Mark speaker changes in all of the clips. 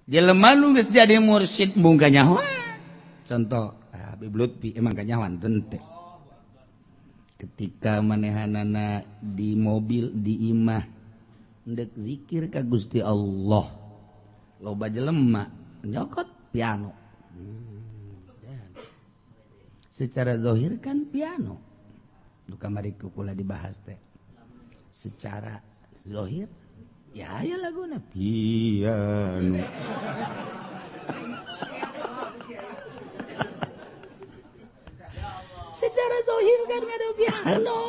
Speaker 1: Jelema nu geus jadi mursyid mung kanyahoan. Contoh Habib Lutfi emang kanyahoan teu. Ketika manehanana di mobil di imah ndek zikir ka Gusti Allah. Loba jelema nyokot piano. Secara zahir kan piano. Nu kamari kula dibahas teh. Secara zahir ya aya laguna piano. Secara zahir kan ada piano.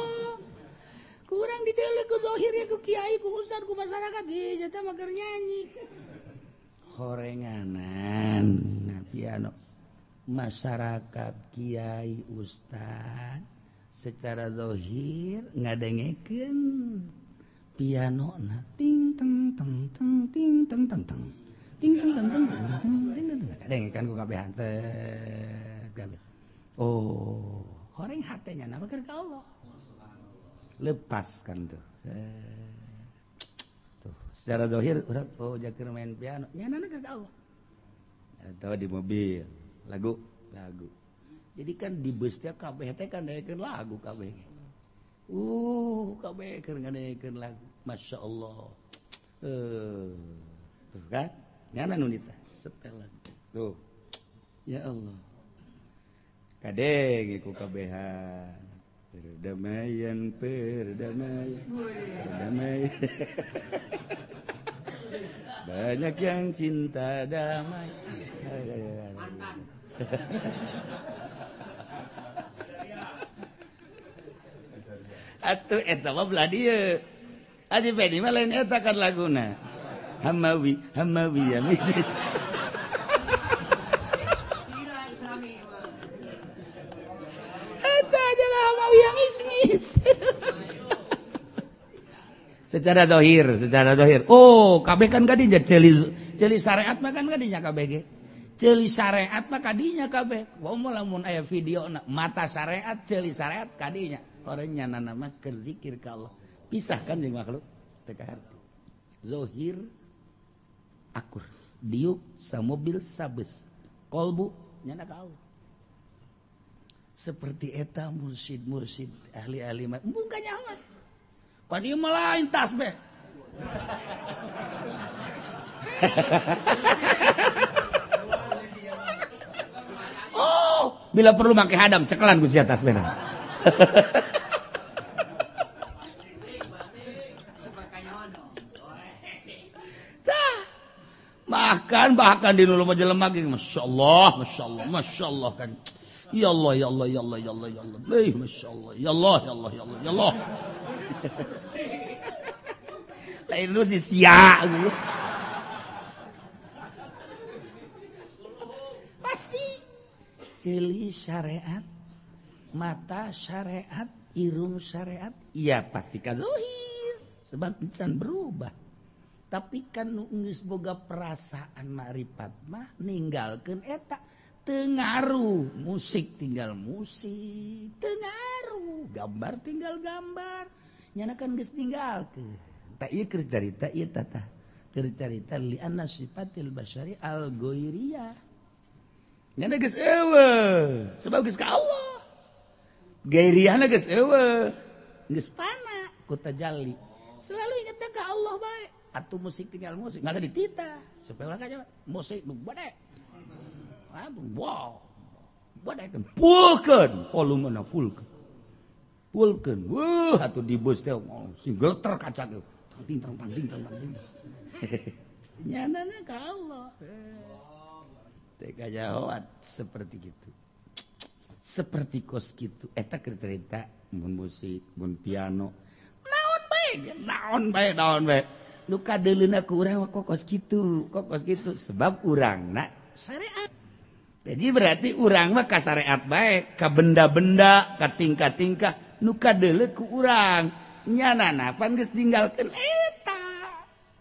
Speaker 1: Kurang dideuleu ku zahir ya ku kiai ku ustad ku masyarakat di jata mah keur nyanyi. Horenganan nah piano. Masyarakat kiai ustad secara zahir ngadengekeun piano na ting teng teng teng ting teng teng teng ting teng teng teng teng ting teng kadengekan ku kabehan teh kabeh. Oh, horeng hatenya nama keur ka Allah. Lepaskan tuh. Tuh, secara zahir urang oh jakeur main piano, nyanana keur ka Allah. Atau di mobil, lagu, lagu. Jadi kan di bus teh kabeh teh kan daekeun lagu kabeh. Kabeh keur ngadengekeun lagu. Masya Allah. Tuh kan? Nyana nu nita setelan. Tuh. Ya Allah. Kadenge ku kabehan. Perdamaian, perdamaian, perdamaian. Banyak yang cinta damai.
Speaker 2: Mantan.
Speaker 1: Atuh eta mah belah dieu. Haji Pedi mah lain eta kan laguna. Hamawi, Hamawi ya misis. Eta adalah Hamawi yang ismis. Secara zahir, secara zahir. Oh, kabeh kan kadinya ceuli ceuli syariat mah kan kadinya kabeh ge. Ceuli syariat mah kadinya kabeh. Komo lamun aya video mata syariat, ceuli syariat kadinya. Orang nyana mah keur zikir ka Allah. Pisahkan jeung makhluk teu kaharti. Zahir akur, diuk samobil sabes. Kolbu nyana ka Allah. Seperti eta mursyid-mursyid ahli-ahli mah embung kanyahoan. Pan ieu mah lain tasbih. Oh, bila perlu make hadam cekelan ku sia tasbihna. Bahkan bahkan di nu jelema ge masyaallah, masyaallah, masyaallah kan. Ya Allah, ya Allah, ya Allah, ya Allah, ya Allah. Baik, masyaallah. Ya Allah, ya Allah, ya Allah, ya Allah. Lain lu si sia gitu. Pasti ceuli syariat, mata syariat, irung syariat, iya pasti ka zahir sebab can berubah. Tapi kan nu geus boga perasaan makrifat mah ninggalkeun eta teu ngaruh, musik tinggal musik, teu ngaruh, gambar tinggal gambar. Nyana kan geus ninggalkeun. Tah ieu keur carita ieu tah. Keur carita li anna sifatil basyari al ghairiyah. Nyana geus eueuh, sebab geus ka Allah. Ghairiyahna geus eueuh, geus fana ku tajalli. Selalu ingat ka Allah bae. Atuh musik tinggal musik, nggak ada ditita. Supaya orang kaya musik nu bade. Wow. Bade pulkeun, volumena fullkeun. Pulkeun. Weuh atuh di bus teh sing geleter kaca teh. Tang ting tang tang ting tang tang ting. Nyanana ka Allah. Teh kajahoan seperti gitu. Seperti kos kitu eta keur cerita mun musik, mun piano. Naon bae, naon bae, naon bae. Nu kadeuleuna ku urang kok kos kitu, kok kos kitu sebab urangna syariat. Jadi berarti urang mah ka syariat bae, ka benda-benda, ka tingkah-tingkah nu kadeuleu ku urang. Nyanana pan geus ninggalkeun eta.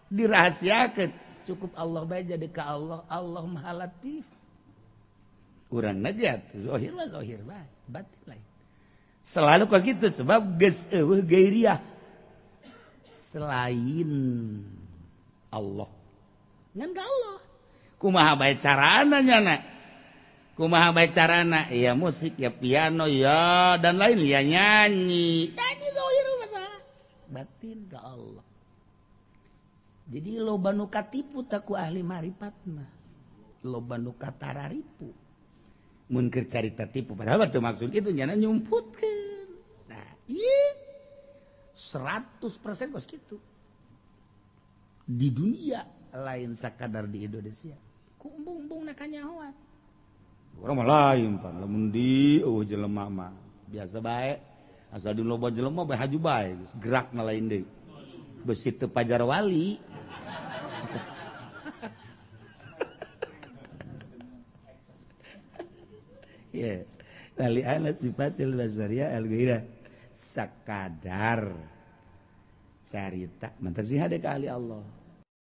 Speaker 1: Dirahasiakeun. Cukup Allah bae jadi ka Allah, Allah Maha Latif. Urangna ge atuh zahir mah zahir bae, batin lain. Selalu kos kitu sebab geus eueuh gairiah. Selain Allah. Ngan ka Allah. Kumaha bae carana nyana? Kumaha bae carana? Ya musik, ya piano, ya dan lain, ya nyanyi. Nyanyi zahir masalah. Batin ke Allah. Jadi loba nu katipu taku ahli marifat mah. Loba nu katararipu. Mun keur carita tipu padahal teu maksud kitu nyana nyumputkeun. Nah, ieu 100% kos kitu. Di dunia lain sakadar di Indonesia. Ku embung-embung na kanyahoan. Urang mah lain pan lamun di eueuh jelema mah biasa bae. Asal di loba jelema bae haju bae geus gerak mah lain deui. Besi teu pajar wali. Ya, lali ana sifatil basariyah al-ghairah sakadar carita mantak sih ada ke ahli Allah.